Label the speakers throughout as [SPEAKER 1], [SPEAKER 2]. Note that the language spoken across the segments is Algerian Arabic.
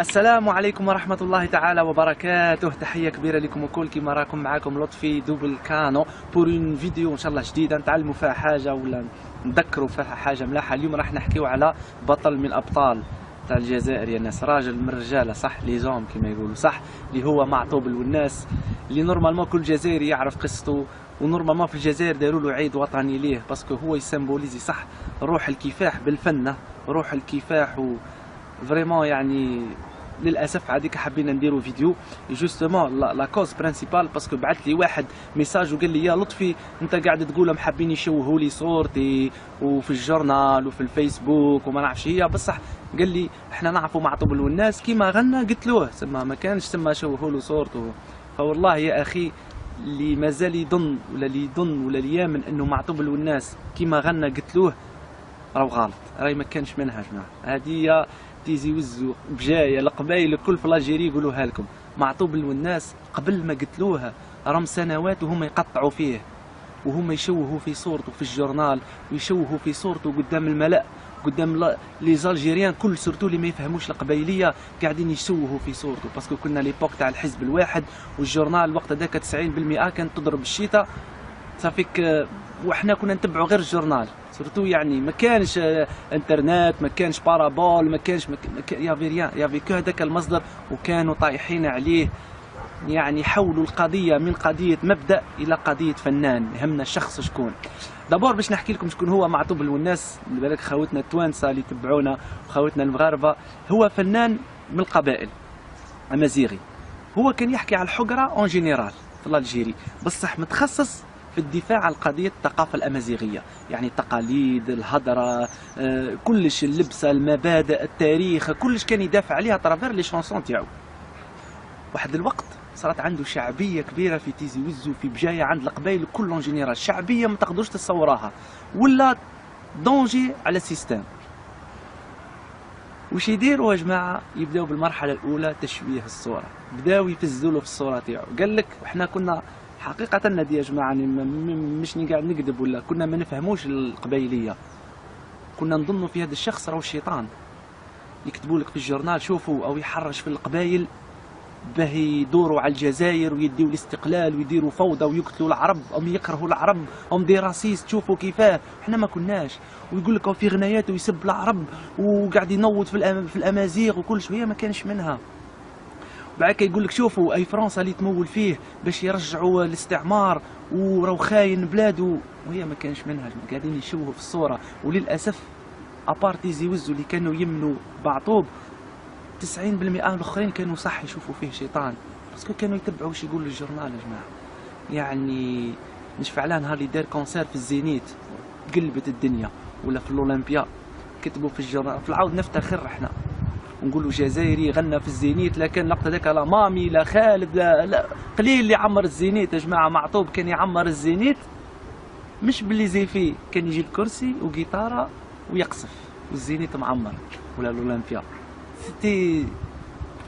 [SPEAKER 1] السلام عليكم ورحمة الله تعالى وبركاته. تحية كبيرة لكم الكل، كما راكم معاكم لطفي double canon pour une vidéo ان شاء الله جديدة نتعلموا فيها حاجة ولا نذكروا فيها حاجة ملاحة. اليوم راح نحكيو على بطل من أبطال تاع الجزائر يا ناس، راجل من الرجالة صح، les hommes كما يقولوا صح، اللي هو معطوب الوناس، اللي normalement كل جزائري يعرف قصته، و normalement في الجزائر داروا له عيد وطني ليه، parce que هو ي symboliser صح روح الكفاح بالفن، روح الكفاح و vraiment يعني للاسف عاديك حبينا نديرو vidéo justement la cause principale، parce que بعث لي واحد message وقال لي يا لطفي انت قاعد تقول حابين يشوهوا لي صورتي وفي ال journal وفي الفيسبوك وما نعرفش هي، بصح قال لي احنا نعرفوا معطوب الوناس كيما غنى قتلوه، سما ما كانش سما شوهوا له صورته. فوالله يا اخي اللي مازال يظن ولا اللي يظن ولا اللي يامن انه معطوب الوناس كيما غنى قتلوه راهو غلط، راهي ما كانش منها جماعة. هذه هي تيزي وزو بجاية القبايل الكل في l'Algérie يقولوها لكم، معطوب الوناس قبل ما قتلوها راهم سنوات وهم يقطعوا فيه وهم يشوهوا في صورته في ال journal ويشوهوا في صورته قدام الملأ، قدام les Algériens كل، surtout اللي ما يفهموش القبايليه قاعدين يشوهوا في صورته، parce que كنا l'époque تاع الحزب الواحد وال journal الوقت هذاك 90% كانت تضرب الشيتا ça fait que وحنا كنا نتبعوا غير ال journal surtout، يعني ما كانش انترنت، ما كانش parabole، ما كانش y avait rien، y avait que هذاك المصدر، وكانوا طايحين عليه. يعني حولوا القضية من قضية مبدا الى قضية فنان، يهمنا الشخص شكون. d'abord باش نحكي لكم شكون هو معطوب الوناس، بالك خاوتنا التوانسة اللي تبعونا وخاوتنا المغاربه، هو فنان من القبائل امازيغي، هو كان يحكي على الحقره en général في l'Algérie، بصح متخصص في الدفاع عن قضية الثقافة الأمازيغية، يعني التقاليد، الهضرة، كلش، اللبسة، المبادئ، التاريخ، كلش كان يدافع عليها à travers les chansons تاعو. واحد الوقت صارت عنده شعبية كبيرة في تيزي وزو، في بجاية، عند القبائل كل en général، شعبية ما تقدروش تصوراها، ولا danger على ال système. وش يديروا يا جماعة؟ يبداو بالمرحلة الاولى تشويه الصوره، بداو يفزوا له في الصورة تاعو. قال لك وحنا كنا حقيقة ندي يا جماعه، يعني مش قاعد نكذب ولا كنا ما نفهموش القبيليه، كنا نظنوا في هذا الشخص راهو الشيطان. يكتبوا لك في ال journal شوفوا او يحرش في القبائل باه يدوروا على الجزائر ويديو الاستقلال ويديروا فوضى ويقتلوا العرب او يكرهوا العرب هم des racistes، شوفوا كيفاه. احنا ما كناش، ويقول لك في غنايات ويسب العرب وقاعد ينوض في الامازيغ وكل شويه، ما كانش منها. بعد يقول لك شوفوا اي فرنسا اللي تمول فيه باش يرجعوا الاستعمار وراو خاين بلادو، وهي ما كانش منها، قاعدين يشوهوا في الصوره. وللاسف à part تيزي وزو اللي كانوا يمنوا بعطوب، 90% الاخرين كانوا صح يشوفوا فيه شيطان، parce que كانوا يتبعوا واش يقول ال journal يا جماعة. يعني نشفع على نهار اللي دار concert في الزينيت قلبت الدنيا، ولا في الاولمبيا كتبوا في ال journal. في العود نفتخر احنا ونقولوا جزائري غنى في الزينيت، لكن لقطة ذاك لا مامي لا خالد لا، لا قليل اللي عمر الزينيت يا جماعه. معطوب كان يعمر الزينيت مش ب les effets، كان يجيب كرسي وجيتاره ويقصف والزينيت معمر، ولا الاولمبيا. c'était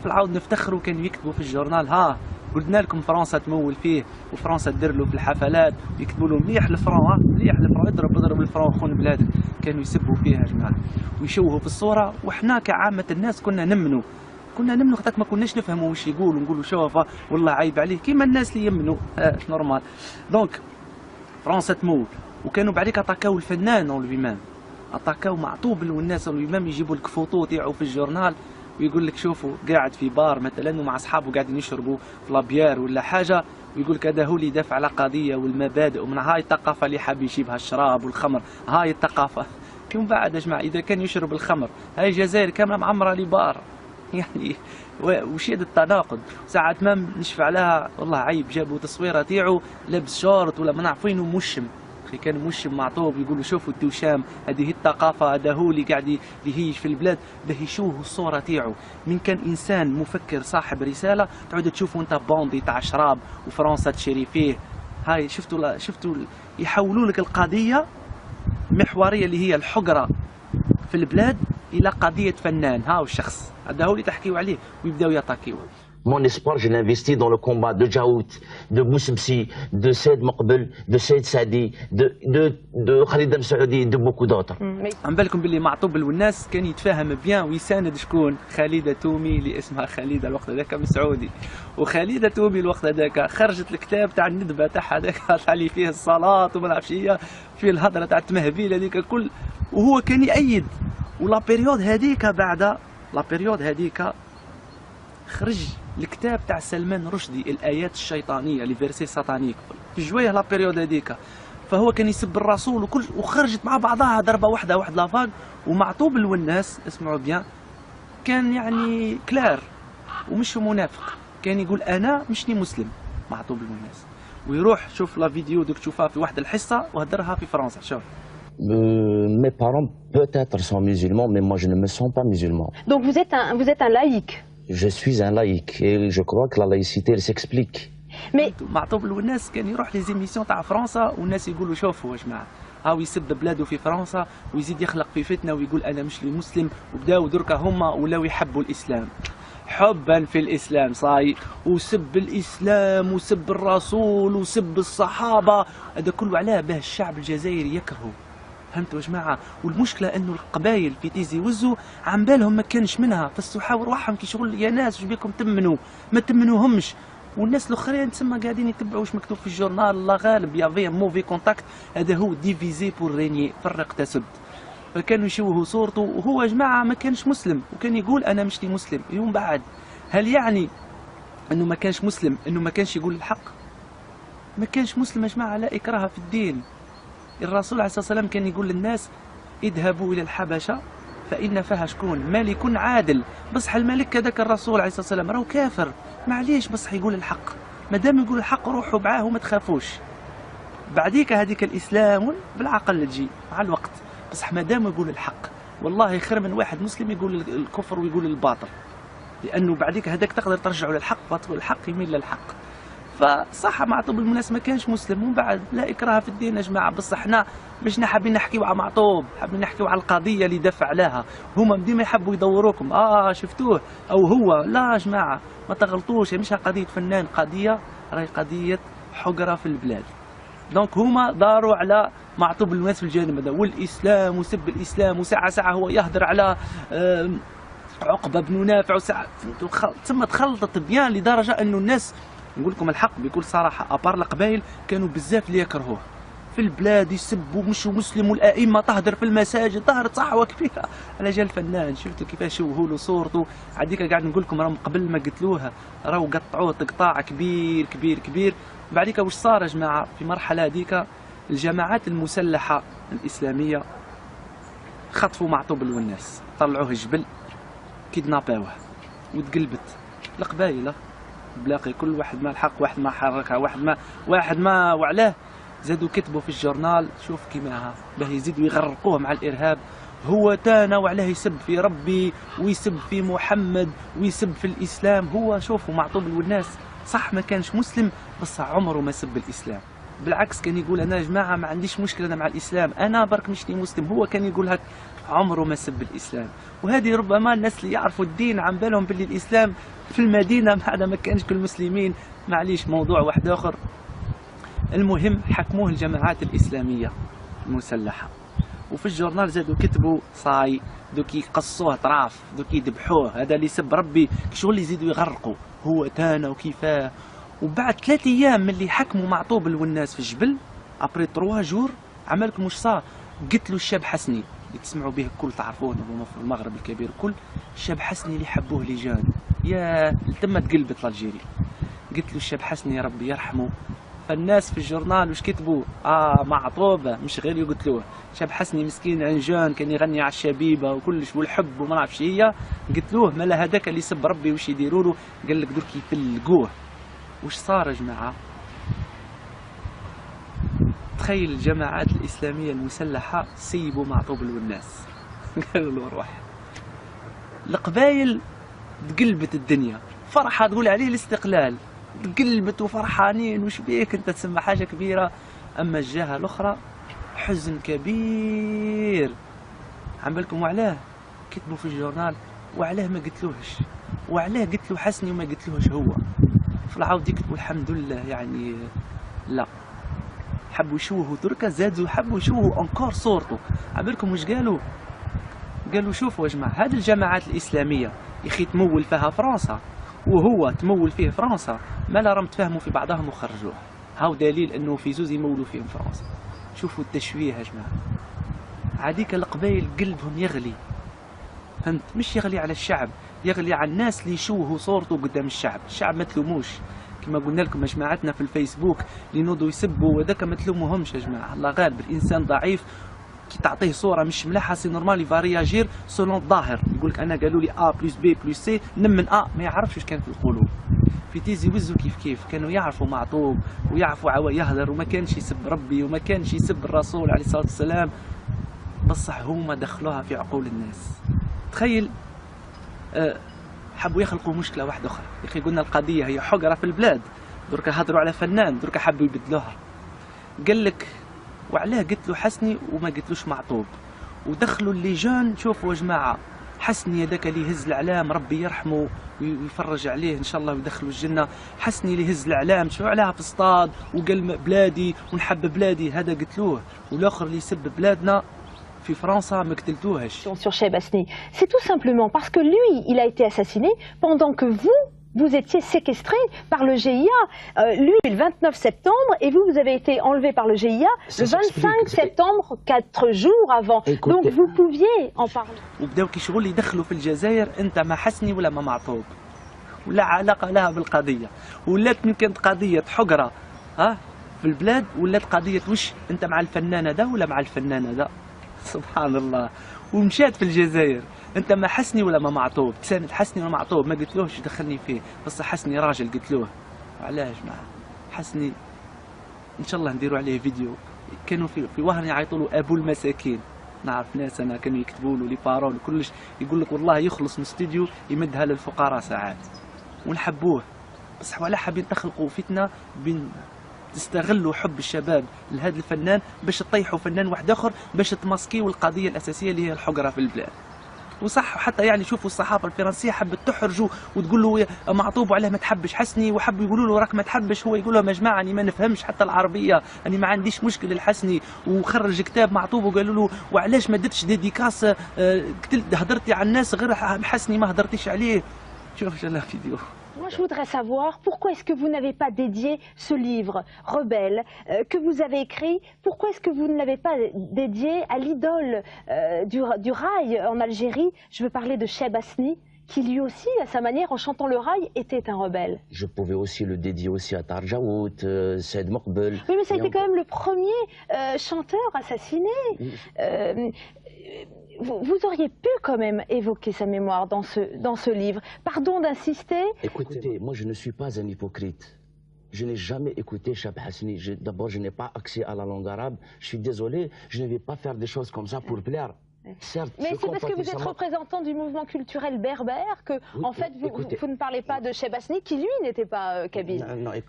[SPEAKER 1] في العود نفتخروا، كانوا يكتبوا في ال journal ها قلنا لكم فرنسا تمول فيه وفرنسا دير له في الحفلات، ويكتبوا له مليح ال front، ها مليح ال front، اضرب اضرب ال front خون بلادك. كانوا يسبوا فيها يا جماعة ويشوهوا في الصوره، وحنا كعامه الناس كنا نمنوا، كنا نمنوا خاطر ما كناش نفهموا واش يقولوا، نقولوا شوف والله عيب عليه كيما الناس اللي يمنوا normal. donc فرنسا تمول، وكانوا بعديك اتاكاو الفنان en lui-même، اتاكاو معطوب الوناس en lui-même، يجيبوا لك فوتو تاعو في ال journal ويقول لك شوفوا قاعد في بار مثلا ومع اصحابه قاعدين يشربوا في la bière ولا حاجه، ويقول لك هذا هو اللي يدافع على قضية والمبادئ، ومن هاي الثقافة اللي حاب يجيبها الشراب والخمر، هاي الثقافه. كم بعد يا جماعة اذا كان يشرب الخمر، هاي الجزائر كاملة معمره les bars يعني وش هذا التناقض؟ ساعات ما نشفع لها والله عيب، جابوا تصويره تاعو لابس شورت ولا ما نعرف وين ومشم، اخي كان مشم معطوب، يقولوا شوفوا التوشام، هذه هي الثقافه، هذا هو اللي قاعد يهيج في البلاد، باه يشوهوا الصورة تاعو. من كان انسان مفكر صاحب رسالة تعود تشوفوا انت bandit تاع شراب وفرنسا تشري فيه. هاي شفتوا، شفتوا يحولوا لك القضية محورية اللي هي الحقره في البلاد الى قضية فنان، ها هو الشخص هذا هو اللي تحكيو عليه، ويبداو يطاكيو.
[SPEAKER 2] Mon espoir, je l'investis dans le combat de Djaout, de Boussemsi, de Saïd Mokbel, de Saïd Sadi, de Khalid Msaoudi, de beaucoup d'autres.
[SPEAKER 1] عم بالكم باللي معطوب الوناس كان يتفاهم bien ويساند شكون؟ خليدة تومي، اللي اسمها خليدة الوقت هذاك مسعودي. وخليدة تومي الوقت هذاك خرجت الكتاب تاع الندبة تاعها هذاك اللي فيه الصلاة وما نعرفش هي فيه الهضرة تاع التمهبيل هذيك الكل، وهو كان يأيد. و la période هذيك، بعد la période هذيك، خرج الكتاب تاع سلمان رشدي، الايات الشيطانيه، les versets sataniques، في جوية la période هذيك. فهو كان يسب الرسول وكل، وخرجت مع بعضها ضربه واحده، واحد la vague. ومعطوب الوناس، اسمعوا bien، كان يعني clair ومش منافق، كان يقول انا مشني مسلم معطوب الوناس. ويروح شوف la vidéo دوك تشوفها في واحد الحصة وهدرها في فرنسا، شوف.
[SPEAKER 2] Mes parents peut-être sont musulmans, mais moi je ne me sens pas musulman.
[SPEAKER 3] Donc vous êtes un laïc.
[SPEAKER 2] Je suis un laïc et je crois que la laïcité, elle s'explique.
[SPEAKER 3] Mais
[SPEAKER 1] معطوب الوناس كان يروح les émissions تاع فرنسا، والناس يقولوا شوفوا يا جماعه، هاو يسب بلاده في فرنسا ويزيد يخلق في فتنة ويقول انا مش مسلم. وبداو دركا هما ولاو يحبوا الاسلام، حبا في الاسلام صاي، وسب الاسلام وسب الرسول وسب الصحابه، هذا كله علاه؟ باه الشعب الجزائري يكرهه. فهمتوا يا جماعه؟ والمشكلة انه القبائل في تيزي وزو عم بالهم ما كانش منها، فالسحاور رواحهم كي شغل يا ناس واش بيكم تمنوا؟ ما تمنوهمش. والناس الاخرين تسمى قاعدين يتبعوا واش مكتوب في ال journal. الله غالب، y avait mauvais contact. هذا هو diviser pour régner، فرق تسد. فكانوا يشوهوا صورته، وهو يا جماعة ما كانش مسلم وكان يقول انا مش مسلم. يوم بعد، هل يعني انه ما كانش مسلم انه ما كانش يقول الحق؟ ما كانش مسلم يا جماعه، لا اكراه في الدين. الرسول عليه الصلاة والسلام كان يقول للناس اذهبوا الى الحبشة فان فيها شكون؟ ملك عادل. بصح الملك هذاك، الرسول عليه الصلاة والسلام راهو كافر، معليش، بصح يقول الحق. ما دام يقول الحق روحوا معاه وما تخافوش. بعديك هذيك الاسلام بالعقل تجي مع الوقت، بصح ما دام يقول الحق والله خير من واحد مسلم يقول الكفر ويقول الباطل، لانه بعديك هذاك تقدر ترجعه للحق، فتقول الحق يميل للحق. فصح معطوب الوناس ما كانش مسلم، ومن بعد لا اكراه في الدين يا جماعه. بصح حنا مش حابين نحكيو على معطوب، حابين نحكيو على القضية اللي دافع عليها. هما ديما يحبوا يدوروكم، شفتوه او هو. لا يا جماعه، ما تغلطوش، مش قضية فنان، قضية راهي قضية حقره في البلاد. donc هما داروا على معطوب الوناس في الجانب هذا والاسلام وسب الاسلام، وساعة ساعة هو يهدر على عقبه بن نافع، وساعة ثم تخلطت bien لدرجة انه الناس، نقول لكم الحق بكل صراحه، à part القبائل كانوا بزاف اللي يكرهوه في البلاد، يسبوا مش مسلم، والائمة تهدر في المساجد، ظهرت صحوة كبيرة على جال فنان. شفتوا كيفاش شوهوا له صورته؟ عديك قاعد نقول لكم راهم قبل ما قتلوها راهو قطعوه تقطاع كبير كبير كبير. بعديك واش صار يا جماعه؟ في مرحلة هذيك الجماعات المسلحة الاسلامية خطفوا معطوب الوناس، طلعوه الجبل، كيدناباوه، وتقلبت القبايله بلاقي كل واحد ما الحق، واحد ما حركها، واحد ما واحد ما. وعلاه زادوا كتبوا في ال journal، شوف كيما باه يزيدوا يغرقوه مع الارهاب، هو تانا وعلاه يسب في ربي ويسب في محمد ويسب في الاسلام. هو شوفوا معطوب الوناس صح ما كانش مسلم، بس عمره ما سب الاسلام، بالعكس كان يقول انا يا جماعة ما عنديش مشكلة انا مع الاسلام، انا برك مشني مسلم. هو كان يقول هك، عمره ما سب الاسلام. وهذه ربما الناس اللي يعرفوا الدين عن بالهم باللي الاسلام في المدينة بعد ما كانش كل المسلمين. معليش، موضوع واحد اخر. المهم حكموه الجماعات الاسلامية المسلحه، وفي ال journal زادوا كتبوا ça y est دوك يقصوه طراف، دوك يذبحوه، هذا اللي يسب ربي، شغل يزيدوا يغرقوا هو تانا وكيفاه. وبعد 3 ايام من اللي حكموا معطوب الوناس في الجبل، après 3 jours، عملكم واش صار؟ قتلوا الشاب حسني اللي تسمعوا به الكل، تعرفوه في المغرب الكبير الكل، الشاب حسني اللي حبوه les jeunes. يا تما تقلبت l'Algérie. قتلوا الشاب حسني ربي يرحمه. فالناس في ال journal واش كتبوا؟ معطوبه مش غير يقتلوه، شاب حسني مسكين un jeune كان يغني على الشبيبة وكلش والحب وما نعرفش هي، قتلوه. مالا هذاك اللي يسب ربي واش يديروا له؟ قال لك درك يفلقوه. وش صار يا جماعة؟ تخيل الجماعات الاسلامية المسلحة سيبوا معطوب الوناس، قالوا له روح. القبايل تقلبت الدنيا فرحه، تقول عليه الاستقلال، تقلبت وفرحانين، وش بيك انت؟ تسمى حاجة كبيره. اما الجهة الاخرى حزن كبير. عم بالكم وعلاه؟ كتبوا في ال journal وعلاه ما قتلوهش؟ وعلاه قتلوا حسني وما قتلوهش هو؟ في العاود يكتبوا الحمد لله. يعني لا، حبوا يشوهوا دركا، زادوا حبوا يشوهوا encore صورته. عبالكم واش قالوا؟ قالوا شوفوا يا جماعه، هذه الجماعات الاسلاميه يا اخي تمول فيها فرنسا وهو تمول فيه فرنسا، ما لا راهم تفاهموا في بعضهم وخرجوه. هاو دليل انه في زوز يمولوا فيهم فرنسا. شوفوا التشويه يا جماعه. عاديك القبايل قلبهم يغلي، فهمت؟ مش يغلي على الشعب، يغلي على الناس اللي يشوهوا صورته قدام الشعب. الشعب ما تلوموش، كما قلنا لكم يا جماعتنا في الفيسبوك اللي نوضوا يسبوا وذاك ما تلوموهمش يا جماعه. الله غالب، الانسان ضعيف، كي تعطيه صوره مش ملاحه c'est normal il va réagir selon الظاهر. يقول لك انا قالوا لي A plus B plus C نمن A، ما يعرفش واش كان في القلوب. في تيزي وزو كيف كيف كانوا يعرفوا معطوب ويعرفوا عوا يهدر، وما كانش يسب ربي وما كانش يسب الرسول عليه الصلاه والسلام، بصح هما دخلوها في عقول الناس. تخيل حبوا يخلقوا مشكله واحده اخرى. يا اخي قلنا القضيه هي حقره في البلاد، دركا هضروا على فنان، دركا حبوا يبدلوها. قال لك وعلاه قتلوا حسني وما قتلوش معطوب؟ ودخلوا les jeunes. شوفوا يا جماعه، حسني هذاك اللي يهز العلام ربي يرحمه ويفرج عليه ان شاء الله ويدخله الجنه. حسني اللي يهز العلام شو عليها في الصطاد وقال بلادي ونحب بلادي، هذا قتلوه. والاخر اللي يسب بلادنا في فرنسا ما قتلتوهش.
[SPEAKER 3] Sur Cheb Hasni, c'est tout simplement parce que lui, il a été assassiné pendant que vous, vous étiez séquestré par le GIA. Lui, le 29 septembre, et vous, vous avez été enlevé par le GIA
[SPEAKER 2] Ça
[SPEAKER 3] le 25
[SPEAKER 2] s'explique.
[SPEAKER 3] septembre, 4 jours avant.
[SPEAKER 2] Écoutez.
[SPEAKER 3] Donc vous pouviez en parler.
[SPEAKER 1] وبداو كي شغل يدخلوا في الجزائر انت مع حسني ولا مع معطوب، ولا علاقه لها بالقضيه. ولات من كانت قضيه حقره ها في البلاد ولات قضيه وش انت مع الفنان هذا ولا مع الفنان هذا. سبحان الله. ومشات في الجزائر انت مع حسني ولا مع معطوب، تساند حسني ولا معطوب. ما قلتلوش دخلني فيه، بس حسني راجل قلتلوه. علاش يا جماعه؟ حسني ان شاء الله نديروا عليه فيديو. كانوا في وهران يعيطوا له ابو المساكين. نعرف ناس انا كانوا يكتبوا له les paroles كلش، يقول لك والله يخلص من استوديو يمدها للفقراء ساعات، ونحبوه. بصح ولا حابين تخلقوا فتنه بين، تستغلوا حب الشباب لهذا الفنان باش تطيحوا فنان واحد اخر، باش تماسكيو القضيه الاساسيه اللي هي الحقره في البلاد. وصح حتى يعني شوفوا الصحافه الفرنسيه حبت تحرجوا وتقول له يا معطوب وعلاه ما تحبش حسني، وحبوا يقولوا له راك ما تحبش. هو يقول لهم يا جماعه اني ما نفهمش حتى العربيه، اني ما عنديش مشكل الحسني. وخرج كتاب معطوب وقالوا له وعلاش ما درتش dédicace؟ قتلت هدرتي على الناس غير حسني ما هدرتيش عليه. شوف la vidéo.
[SPEAKER 3] Moi, je voudrais savoir pourquoi est-ce que vous n'avez pas dédié ce livre, Rebelle, que vous avez écrit, pourquoi est-ce que vous ne l'avez pas dédié à l'idole du raï en Algérie? Je veux parler de Cheb Hasni, qui lui aussi, à sa manière, en chantant le raï, était un rebelle.
[SPEAKER 2] Je pouvais aussi le dédier aussi à Tahar Djaout, Saïd Mekbel.
[SPEAKER 3] Oui, mais ça a
[SPEAKER 2] Et
[SPEAKER 3] été quand même le premier chanteur assassiné.
[SPEAKER 2] Oui.
[SPEAKER 3] Vous auriez pu quand même évoquer sa mémoire dans ce livre. Pardon d'insister.
[SPEAKER 2] Écoutez, moi je ne suis pas un hypocrite. Je n'ai jamais écouté Cheb Hasni. D'abord, je n'ai pas accès à la langue arabe. Je suis désolé, je ne vais pas faire des choses comme ça pour plaire. Certes,
[SPEAKER 3] Mais
[SPEAKER 2] je
[SPEAKER 3] c'est parce que vous
[SPEAKER 2] compatis,
[SPEAKER 3] êtes
[SPEAKER 2] ça m'a-
[SPEAKER 3] représentant du mouvement culturel berbère que,
[SPEAKER 2] Oui,
[SPEAKER 3] en fait, vous,
[SPEAKER 2] écoutez.
[SPEAKER 3] vous ne parlez pas de Cheb Hasni, qui lui n'était pas kabyle.
[SPEAKER 2] Non, non, et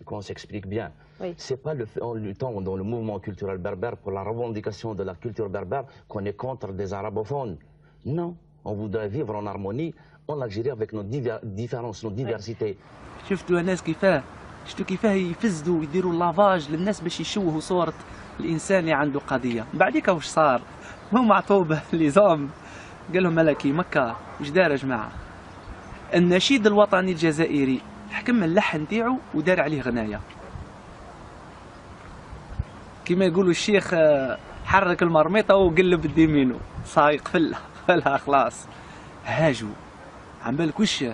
[SPEAKER 2] qu'on s'explique bien.
[SPEAKER 3] Oui.
[SPEAKER 2] C'est pas le fait, en luttant dans le mouvement culturel berbère pour la revendication de la culture berbère qu'on est contre des arabophones. Non, on voudrait vivre en harmonie en Algérie avec nos différences, nos diversités.
[SPEAKER 1] شفتوا الناس كيفاه؟ شفتوا كيفاه يفسدوا ويديروا lavage للناس باش يشوهوا صورة الانسان اللي عنده قضية؟ بعديك واش صار؟ هو معطوب les hommes قال لهم ملكي مكة. واش دار يا جماعة؟ النشيد الوطني الجزائري حكم اللحن تاعو ودار عليه غناية. كما يقولوا الشيخ حرك المرميطة وقلب الديمينو، صاي قفلها قفلها خلاص. هاجوا عم بالك وش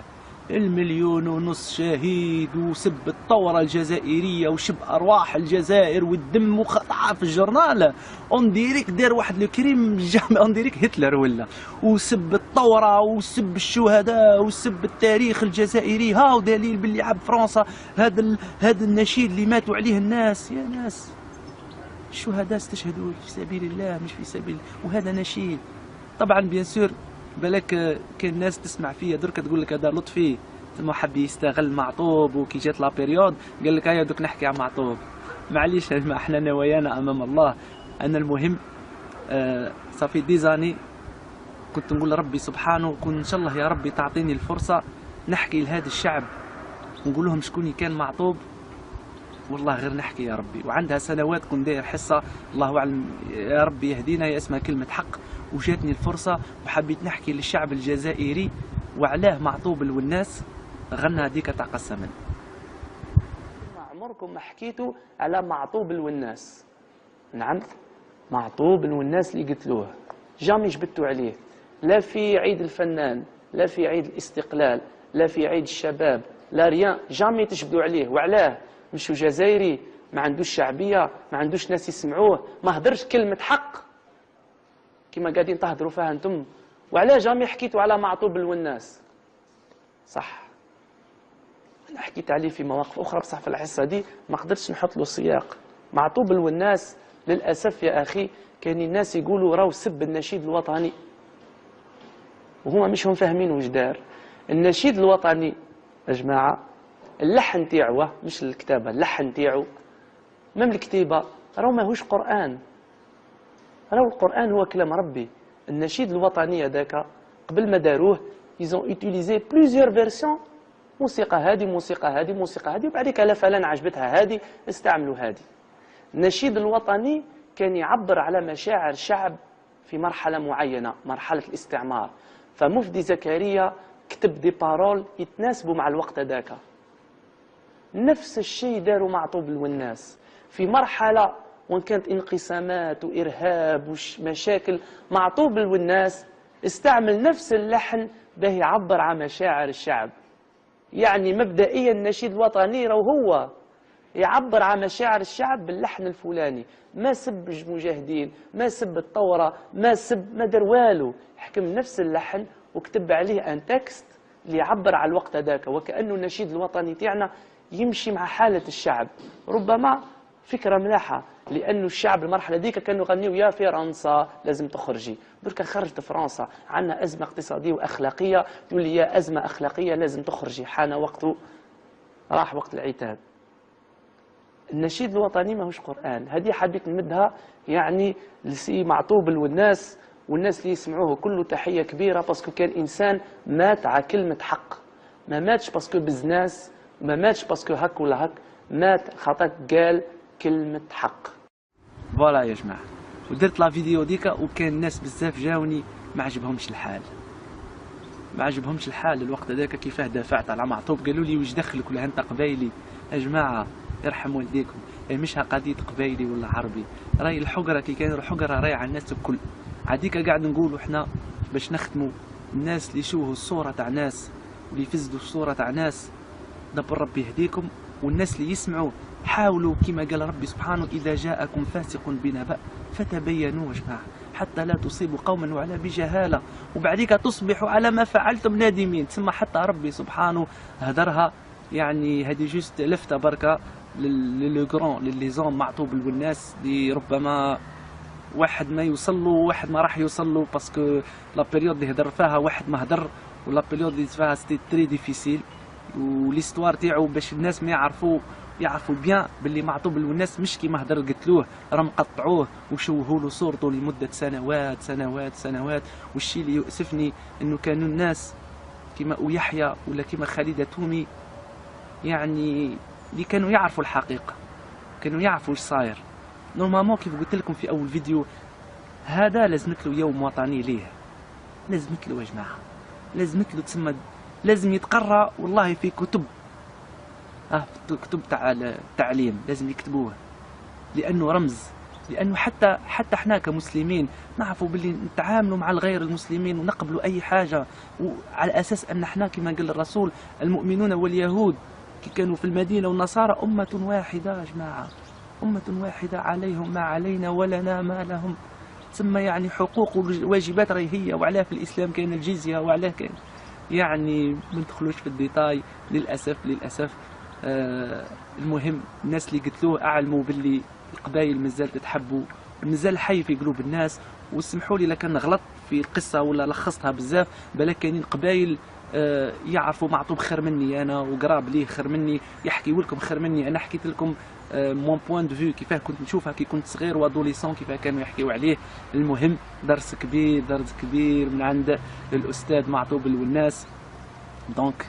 [SPEAKER 1] المليون ونص شهيد وسب الثورة الجزائرية وشب أرواح الجزائر والدم وخطعة في الجورنال. on dirait دار واحد le crime jamais، on dirait هتلر ولا، وسب الثورة وسب الشهداء وسب التاريخ الجزائري. هاو دليل باللي عب فرنسا هذا النشيد اللي ماتوا عليه الناس. يا ناس، الشهداء استشهدوا في سبيل الله مش في سبيل وهذا نشيد. طبعا bien sûr بالك كاين ناس تسمع فيا درك تقول لك هذا لطفي ثم حب يستغل معطوب، وكي جات la période قال لك هيا دوك نحكي عن معطوب. معليش يا جماعه، احنا نوايانا امام الله. انا المهم ça fait des années كنت نقول ربي سبحانه كون ان شاء الله يا ربي تعطيني الفرصة نحكي لهذا الشعب ونقول لهم شكون كان معطوب، والله غير نحكي يا ربي. وعندها سنوات كنت داير حصة الله اعلم يا ربي يهدينا يا اسمها كلمة حق، وجاتني الفرصة وحبيت نحكي للشعب الجزائري وعلاه معطوب الوناس غنى هذيك تاع قسما. عمركم ما حكيتوا على معطوب الوناس؟ نعم، معطوب الوناس اللي قتلوه jamais جبتوا عليه، لا في عيد الفنان، لا في عيد الاستقلال، لا في عيد الشباب، لا rien، jamais تجبدوا عليه. وعلاه؟ مشو جزائري، ما عندوش شعبية، ما عندوش ناس يسمعوه، ما هدرش كلمة حق كما قاعدين تهدروا فيها انتم. وعلاه jamais حكيتوا على معطوب الوناس؟ صح، انا حكيت عليه في مواقف اخرى، بصح في الحصة دي ما قدرتش نحط له سياق. معطوب الوناس للاسف يا اخي كان الناس يقولوا راهو سب النشيد الوطني، وهما مش هم فاهمين واش دار. النشيد الوطني يا جماعة اللحن تاعو مش الكتابة، اللحن تاعو même الكتيبة راهو ماهوش قران، راهو القران هو كلام ربي. النشيد الوطني هذاك قبل ما داروه ils ont utilisé plusieurs versions، موسيقى هذه، موسيقى هذه، موسيقى هذه، وبعديك لا فلان عجبتها هذه استعملوا هذه. النشيد الوطني كان يعبر على مشاعر شعب في مرحلة معينة، مرحلة الاستعمار. فمفدي زكريا كتب des paroles يتناسبوا مع الوقت هذاك. نفس الشيء داروا معطوب الوناس في مرحلة وين كانت انقسامات وإرهاب ومشاكل. معطوب الوناس استعمل نفس اللحن باه يعبر عن مشاعر الشعب. يعني مبدئيا النشيد الوطني راهو هو يعبر عن مشاعر الشعب باللحن الفلاني. ما سب المجاهدين، ما سب الثورة، ما سب، ما دار والو، حكم نفس اللحن وكتب عليه un texte اللي يعبر على الوقت هذاك، وكأنه النشيد الوطني تاعنا يمشي مع حالة الشعب. ربما فكرة ملاحة، لأنه الشعب المرحلة ديك كانوا يغنيو يا فرنسا لازم تخرجي، دركا خرجت فرنسا، عندنا أزمة اقتصادية وأخلاقية، تولي يا أزمة أخلاقية لازم تخرجي، حان وقته، راح وقت العتاب. النشيد الوطني ماهوش قرآن. هذه حبيت نمدها يعني لسي معطوب والناس، والناس اللي يسمعوه كله تحية كبيرة، parce que كان إنسان مات على كلمة حق، ما ماتش parce que business، ما ماتش parce que هك ولا هك، مات خاطر قال كلمة حق. voilà يا جماعة، ودرت la vidéo ديكا وكان الناس بزاف جاوني ما عجبهمش الحال، ما عجبهمش الحال الوقت هذاك كيفاه دافعت على معطوب. قالوا لي واش دخلك ولا انت قبايلي؟ يا جماعة يرحم والديكم، مش قضية قبايلي ولا عربي، راي الحقرة كي كان الحقرة راي على الناس الكل. عاديك قاعد نقولوا احنا باش نختموا الناس اللي يشوهوا الصورة تاع ناس واللي يفسدوا الصورة تاع ناس، دبر ربي يهديكم. والناس اللي يسمعوا حاولوا كما قال ربي سبحانه إذا جاءكم فاسق بنبأ فتبينوا يا جماعة حتى لا تصيبوا قوما وعلى بجهالة وبعديك تصبحوا على ما فعلتم نادمين. تسمى حتى ربي سبحانه هدرها، يعني هذه juste لفتة بركة les grands les hommes معطوب الوناس اللي ربما واحد ما يوصل له واحد ما راح يوصل له، parce que la période اللي هدر فيها واحد ما هدر، و la période اللي فيها c'était très difficile. و l'histoire تاعو باش الناس ما يعرفوا bien باللي معطوب الوناس مش كيما هدر قتلوه، راهم قطعوه وشوهوا له صورته لمدة سنوات سنوات سنوات. والشيء اللي يؤسفني انه كانوا الناس كيما أويحيى ولا كيما خالدة تومي، يعني اللي كانوا يعرفوا الحقيقة، كانوا يعرفوا واش صاير. normalement كيف قلت لكم في اول فيديو، هذا لازمت له يوم وطني ليه، لازمت له يا جماعة، لازمت له تسمى لازم يتقرأ والله في كتب، في كتب تاع التعليم لازم يكتبوه، لانه رمز. لانه حتى احنا كمسلمين نعرفوا باللي نتعاملوا مع الغير المسلمين ونقبلوا اي حاجة، وعلى اساس ان احنا كما قال الرسول المؤمنون واليهود كي كانوا في المدينة والنصارى امه واحدة يا جماعة، امه واحدة عليهم ما علينا ولنا ما لهم. تسمى يعني حقوق وواجبات راهي هي، وعلاه في الاسلام كاين الجزية، وعلاه كاين يعني ما ندخلوش في ال détails للاسف للاسف. المهم الناس اللي قتلوه اعلموا باللي القبائل مازال تتحبوا، مازال حي في قلوب الناس. وسمحوا لي لكان غلط في القصة ولا لخصتها بزاف، بالك كاينين قبائل يعرفوا معطوب خير مني انا وقراب ليه خير مني، يحكيوا لكم خير مني. انا حكيت لكم mon point de vue كيفاه كنت نشوفها كي كنت صغير و adolescent، كيفاه كانوا يحكيوا عليه. المهم درس كبير، درس كبير من عند الاستاذ معطوب الوناس. donc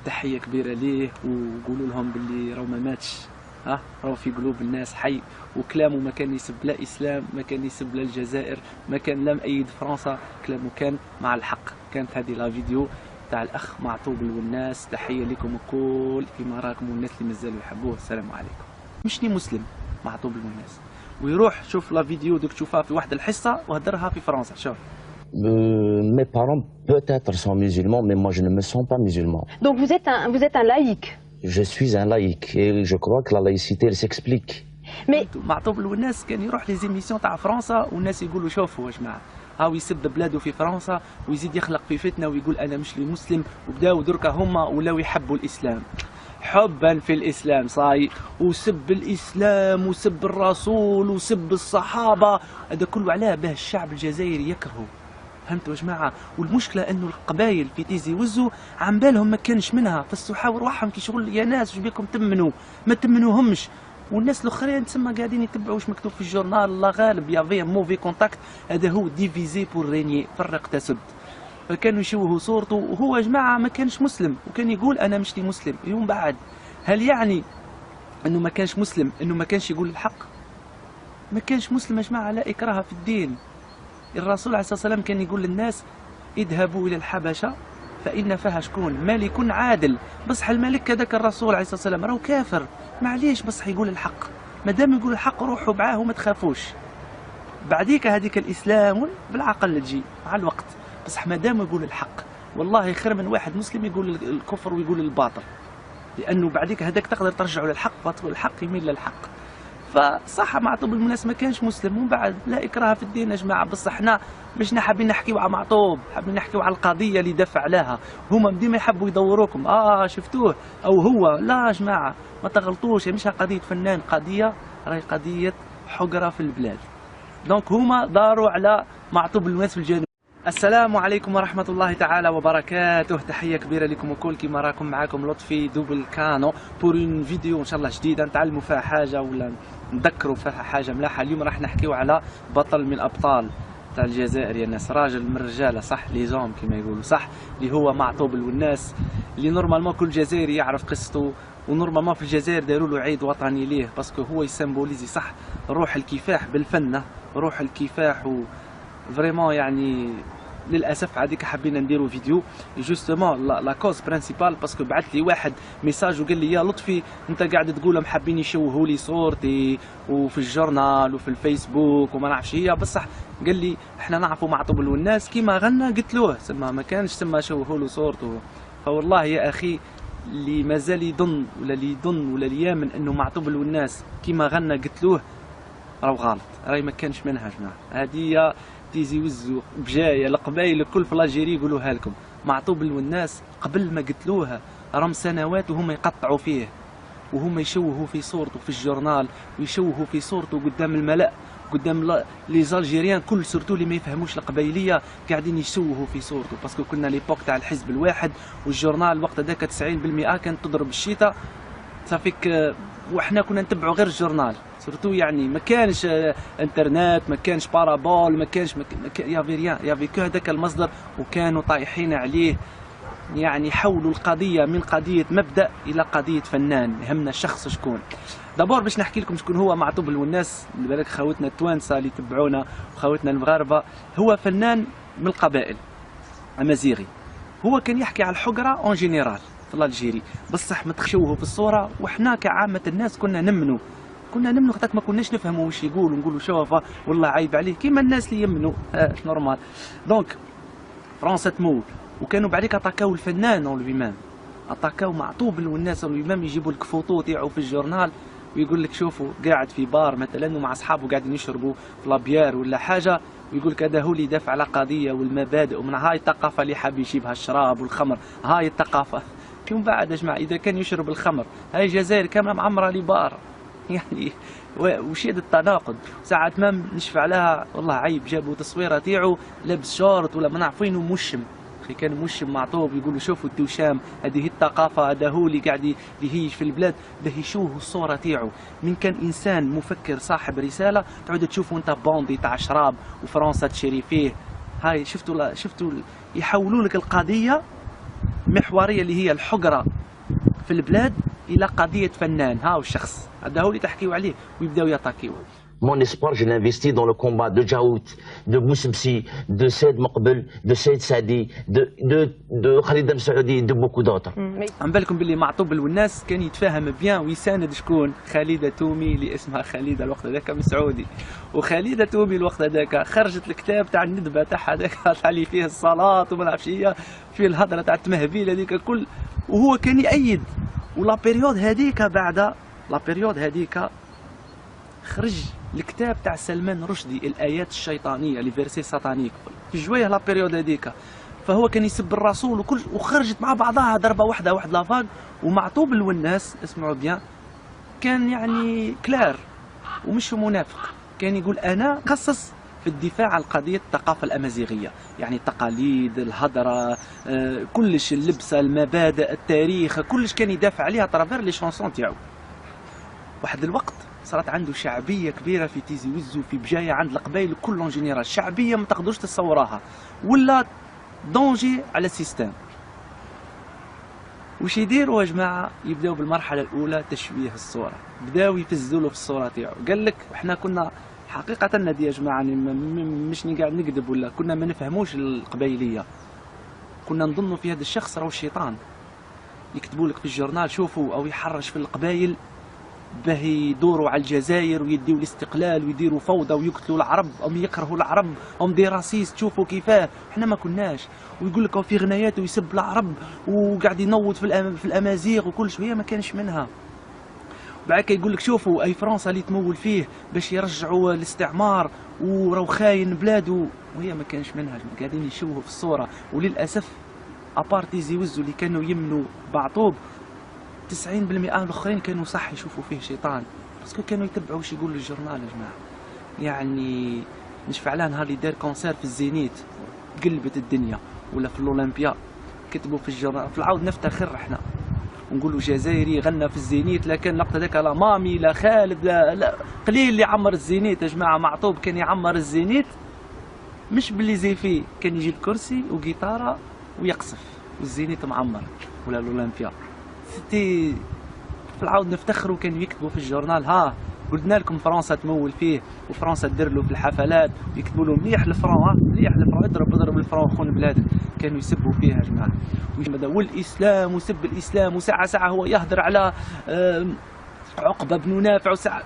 [SPEAKER 1] تحية كبيرة ليه، وقولوا لهم باللي راهو ما ماتش، ها راهو في قلوب الناس حي، وكلامه ما كان يسب لا اسلام، ما كان يسب لا الجزائر، ما كان لا مأيد فرنسا، كلامه كان مع الحق. كانت هذه la vidéo تاع الاخ معطوب الوناس. تحية لكم الكل كيما راكم والناس اللي مازالوا يحبوه. السلام عليكم. مشني مسلم معطوب الوناس، ويروح شوف la vidéo دوك تشوفها في واحد الحصة وهدرها في فرنسا. شوف.
[SPEAKER 2] Mes parents peut-être sont musulmans, mais moi je ne me sens pas musulman.
[SPEAKER 3] Donc vous êtes un laïc.
[SPEAKER 2] Je suis un laïc et je crois que la laïcité, elle s'explique.
[SPEAKER 3] Mais
[SPEAKER 1] معطوب الوناس كان يروح les émissions تاع فرنسا، والناس يقولوا شوفوا يا جماعه، هاو يسب بلاده في فرنسا ويزيد يخلق في فتنة ويقول انا مش مسلم. وبداو دركا هما ولاو يحبوا الاسلام، حبا في الاسلام صاي، وسب الاسلام وسب الرسول وسب الصحابه، هذا كله علاه؟ باه الشعب الجزائري يكرهه. فهمتوا يا جماعة؟ والمشكلة انه القبايل في تيزي وزو عم بالهم ما كانش منها، فالسحاور روحهم كي شغل يا ناس واش بيكم تمنوا؟ ما تمنوهمش. والناس الاخرين تسمى قاعدين يتبعوا واش مكتوب في ال journal. الله غالب، y avait mauvais contact. هذا هو diviser pour régner، فرق تسد. فكانوا يشوهوا صورته، وهو يا جماعة ما كانش مسلم وكان يقول انا مش مسلم. يوم بعد هل يعني انه ما كانش مسلم انه ما كانش يقول الحق؟ ما كانش مسلم يا جماعه، لا اكراه في الدين. الرسول عليه الصلاة والسلام كان يقول للناس اذهبوا الى الحبشة فان فيها شكون؟ ملك عادل. بصح الملك هذاك الرسول عليه الصلاة والسلام راهو كافر، معليش، بصح يقول الحق. ما دام يقول الحق روحوا معاه وما تخافوش. بعديك هذيك الاسلام بالعقل تجي مع الوقت، بصح ما دام يقول الحق والله خير من واحد مسلم يقول الكفر ويقول الباطل، لانه بعديك هذاك تقدر ترجعه للحق، والحق يميل للحق. فصح معطوب الوناس ما كانش مسلم، ومن بعد لا اكراه في الدين يا جماعه. بصح حنا مش حابين نحكيو على معطوب، حابين نحكيو على القضية اللي دافع عليها. هما ديما يحبوا يدوروكم، شفتوه او هو. لا يا جماعه، ما تغلطوش، مش قضية فنان، قضية راهي قضية حقره في البلاد. donc هما داروا على معطوب الوناس في الجنوب. السلام عليكم ورحمة الله تعالى وبركاته. تحية كبيرة لكم الكل كما راكم، معاكم لطفي double canon pour une vidéo ان شاء الله جديدة نتعلموا فيها حاجة ولا نذكروا فيها حاجة ملاحة. اليوم راح نحكيو على بطل من الأبطال تاع الجزائر يا ناس، راجل من الرجالة صح، les hommes كما يقولوا صح، اللي هو معطوب الوناس، اللي normalement كل جزائري يعرف قصته، و normalement في الجزائر داروا له عيد وطني ليه، parce que هو ي symboliser صح روح الكفاح بالفن، روح الكفاح. و vraiment يعني للاسف هذيك حبينا نديرو vidéo justement la cause principale، parce que بعث لي واحد message وقال لي يا لطفي، انت قاعد تقول حابين يشوهوا لي صورتي وفي ال journal وفي الفيسبوك وما نعرفش هي، بصح قال لي احنا نعرفوا معطوب الوناس كيما غنى قتلوه، سما ما كانش سما شوهوا له صورته. فوالله يا اخي، اللي مازال يظن ولا اللي يظن ولا اللي يامن انه معطوب الوناس كيما غنى قتلوه راهو غلط، راهي ما كانش منها جماعه. هذه هي تيزي وزو، بجايه، القبايل الكل في l'Algérie يقولوها لكم. معطوب الوناس قبل ما قتلوها راهم سنوات وهم يقطعوا فيه وهم يشوهوا في صورته في ال journal ويشوهوا في صورته قدام الملأ، قدام les Algériens كل، surtout اللي ما يفهموش القبايليه، قاعدين يشوهوا في صورته، parce que كنا l'époque تاع الحزب الواحد، وال journal الوقت هذاك 90% كانت تضرب الشيطه ça fait que وحنا كنا نتبعوا غير ال journal surtout. يعني ما كانش انترنت، ما كانش parabole، ما كانش ما y avait rien، y avait que هذاك المصدر، وكانوا طايحين عليه. يعني حولوا القضية من قضية مبدا الى قضية فنان، يهمنا الشخص شكون. d'abord باش نحكي لكم شكون هو معطوب الوناس، بالك خوتنا التوانسة اللي تبعونا وخوتنا المغاربه. هو فنان من القبائل امازيغي، هو كان يحكي على الحقره en général في l'Algérie، بصح ما تخشوه في الصوره، وحنا كعامه الناس كنا نمنوا، كنا نمنوا خاطر ما كناش نفهموا واش يقول، ونقولوا شوف والله عيب عليه، كيما الناس اللي يمنوا normal. donc فرنسا تمول، وكانوا بعديك اتاكاو الفنان en lui-même، اتاكاو معطوب الوناس en lui-même، يجيبوا لك فوتو تاعو في ال journal ويقول لك شوفوا قاعد في بار مثلا ومع اصحابه قاعدين يشربوا في la bière ولا حاجه، ويقول لك هذا هو اللي يدافع على قضية والمبادئ، ومن هاي الثقافة اللي حاب يجيبها، الشراب والخمر هاي الثقافه. يوم بعد يا جماعه، اذا كان يشرب الخمر، هاي الجزائر كاملة معمره les bars، يعني وش هذا التناقض؟ ساعات ما نشفع لها، والله عيب، جابوا تصويره تاعو لابس شورت ولا ما نعرف وين ومشم. اخي كان مش معطوب، يقولوا شوفوا التوشام، هذه هي الثقافه، هذا هو اللي قاعد يهيج في البلاد، باه يشوهوا الصورة تاعو. من كان انسان مفكر صاحب رساله، تعود تشوفوا انت bandit تاع شراب وفرنسا تشري فيه. هاي شفتوا، لا شفتوا، يحولوا لك القضية محورية اللي هي الحقره في البلاد الى قضية فنان. ها الشخص هذا هو اللي تحكيوا عليه، ويبداو يطاكيو.
[SPEAKER 2] Mon espoir, je l'investis dans le combat de Djaout, de Boussebsi, de Saïd Mekbel, de Saïd Sadi, de Khalida Messaoudi, de beaucoup d'autres.
[SPEAKER 1] عم بالكم باللي معطوب الوناس كان يتفاهم bien ويساند شكون؟ خليدة تومي، اللي اسمها خليدة الوقت هذاك مسعودي. وخليدة تومي الوقت هذاك خرجت الكتاب تاع الندبة تاعها هذاك اللي فيه الصلاة وما نعرفش هي فيه الهضرة تاع التمهبيل هذيك الكل، وهو كان يأيد. و la période هذيك، بعد la période هذيك، خرج الكتاب تاع سلمان رشدي، الايات الشيطانيه، les versets sataniques، في جوية la période هذيك، فهو كان يسب الرسول وكل، وخرجت مع بعضها ضربه واحدة واحد la vague. ومعطوب الوناس، اسمعوا bien، كان يعني clair ومش منافق، كان يقول انا قصص في الدفاع عن قضية الثقافة الأمازيغية، يعني التقاليد، الهضرة، كلش، اللبسة، المبادئ، التاريخ، كلش كان يدافع عليها à travers les chansons تاعو. واحد الوقت صارت عنده شعبية كبيرة في تيزي وزو، في بجايه، عند القبائل كل en général، شعبية ما تقدروش تصوراها، ولا danger على ال système. وش يديروا يا جماعه؟ يبداو بالمرحلة الاولى تشويه الصوره، بداو يفزوا له في الصورة تاعو. قال لك احنا كنا حقيقة نادي يا جماعه، مش قاعد نكذب ولا، كنا ما نفهموش القبيليه، كنا نظنوا في هذا الشخص راهو الشيطان. يكتبوا لك في ال journal شوفوا او يحرش في القبائل باه يدوروا على الجزائر ويديو الاستقلال ويديروا فوضى ويقتلوا العرب، او يكرهوا العرب، هم des racistes، شوفوا كيفاه. احنا ما كناش، ويقول لك في غنايات ويسب العرب وقاعد ينوض في الامازيغ وكل شويه، ما كانش منها. بعد يقول لك شوفوا اي فرنسا اللي تمول فيه باش يرجعوا الاستعمار وراو خاين بلادو، وهي ما كانش منها، قاعدين يشوهوا في الصوره. وللاسف à part تيزي وزو اللي كانوا يمنوا بعطوب، 90% الاخرين كانوا صح يشوفوا فيه شيطان، parce que كانوا يتبعوا واش يقول ال journal يا جماعه. يعني نشفع على نهار اللي دار concert في الزينيت قلبت الدنيا، ولا في الاولمبيا كتبوا في ال journal. في العود نفتخر احنا ونقولوا جزائري غنى في الزينيت، لكن الوقت هذاك لا مامي لا خالد لا، لا قليل اللي عمر الزينيت يا جماعه. معطوب كان يعمر الزينيت مش ب les effets، كان يجيب كرسي وجيتاره ويقصف والزينيت معمر، ولا الاولمبيا. c'était في العود نفتخروا، كانوا يكتبوا في ال journal ها قلنا لكم فرنسا تمول فيه وفرنسا تدير له في الحفلات، ويكتبوا له مليح ال front، ها مليح ال front، اضرب اضرب ال front خون بلادك. كانوا يسبوا فيها يا جماعه، والاسلام وسب الاسلام، وساعة ساعة هو يهدر على عقبه بن نافع، وساعة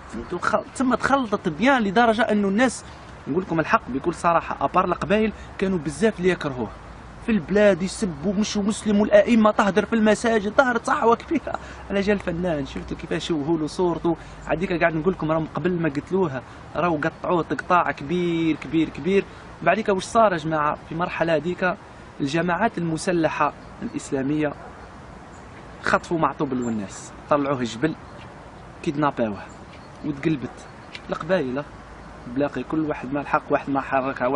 [SPEAKER 1] ثم تخلطت bien لدرجة انه الناس، نقول لكم الحق بكل صراحه، à part القبائل كانوا بزاف اللي يكرهوه في البلاد، يسبوا مش مسلم، والائمة تهدر في المساجد، ظهرت صحوة كبيرة على جال فنان. شفتوا كيفاش شوهوا له صورته؟ عديك قاعد نقول لكم راهم قبل ما قتلوها راهو قطعوه تقطاع كبير كبير كبير. بعديك واش صار يا جماعة في مرحلة هذيك؟ الجماعات المسلحة الاسلامية خطفوا معطوب الوناس، طلعوه الجبل، كيدناباوه، وتقلبت القبايله بلاقي كل واحد ما الحق، واحد ما حركها،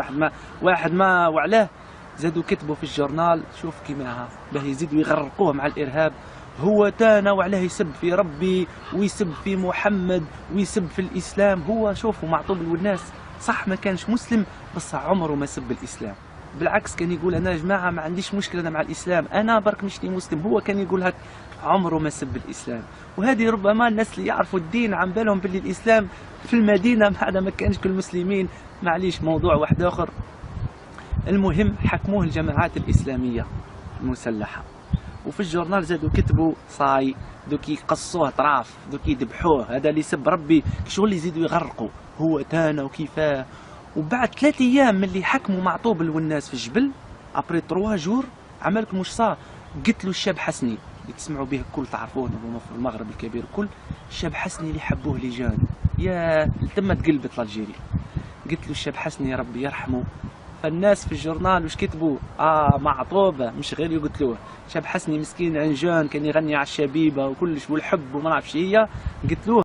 [SPEAKER 1] واحد ما وعلاه. زادوا كتبوا في ال journal شوف كيما باه يزيدوا يغرقوه مع الارهاب، هو تانا وعلاه يسب في ربي ويسب في محمد ويسب في الاسلام. هو شوفوا معطوب الوناس صح ما كانش مسلم، بس عمره ما سب الاسلام، بالعكس كان يقول انا يا جماعة ما عنديش مشكلة انا مع الاسلام، انا برك مش مسلم. هو كان يقول هك، عمره ما سب الاسلام. وهذه ربما الناس اللي يعرفوا الدين عن بالهم باللي الاسلام في المدينة بعد ما كانش كل المسلمين. معليش موضوع واحد اخر. المهم حكموه الجماعات الاسلامية المسلحه، وفي ال journal زادوا كتبوا ça y est دوك يقصوه طراف، دوك يذبحوه، هذا اللي يسب ربي، شغل يزيدوا يغرقوا هو تانا وكيفاه. وبعد 3 ايام من اللي حكموا معطوب الوناس في الجبل، après 3 jours، عملكم واش صار؟ قتلوا الشاب حسني اللي تسمعوا به الكل، تعرفوه في المغرب الكبير الكل، الشاب حسني اللي حبوه les jeunes. يا تم تقلبت l'Algérie. قتلوا الشاب حسني ربي يرحمه. فالناس في ال journal واش كتبوا؟ معطوبه مش غير يقتلوه، شاب حسني مسكين un jeune كان يغني على الشبيبة وكلش والحب وما نعرفش هي، قتلوه.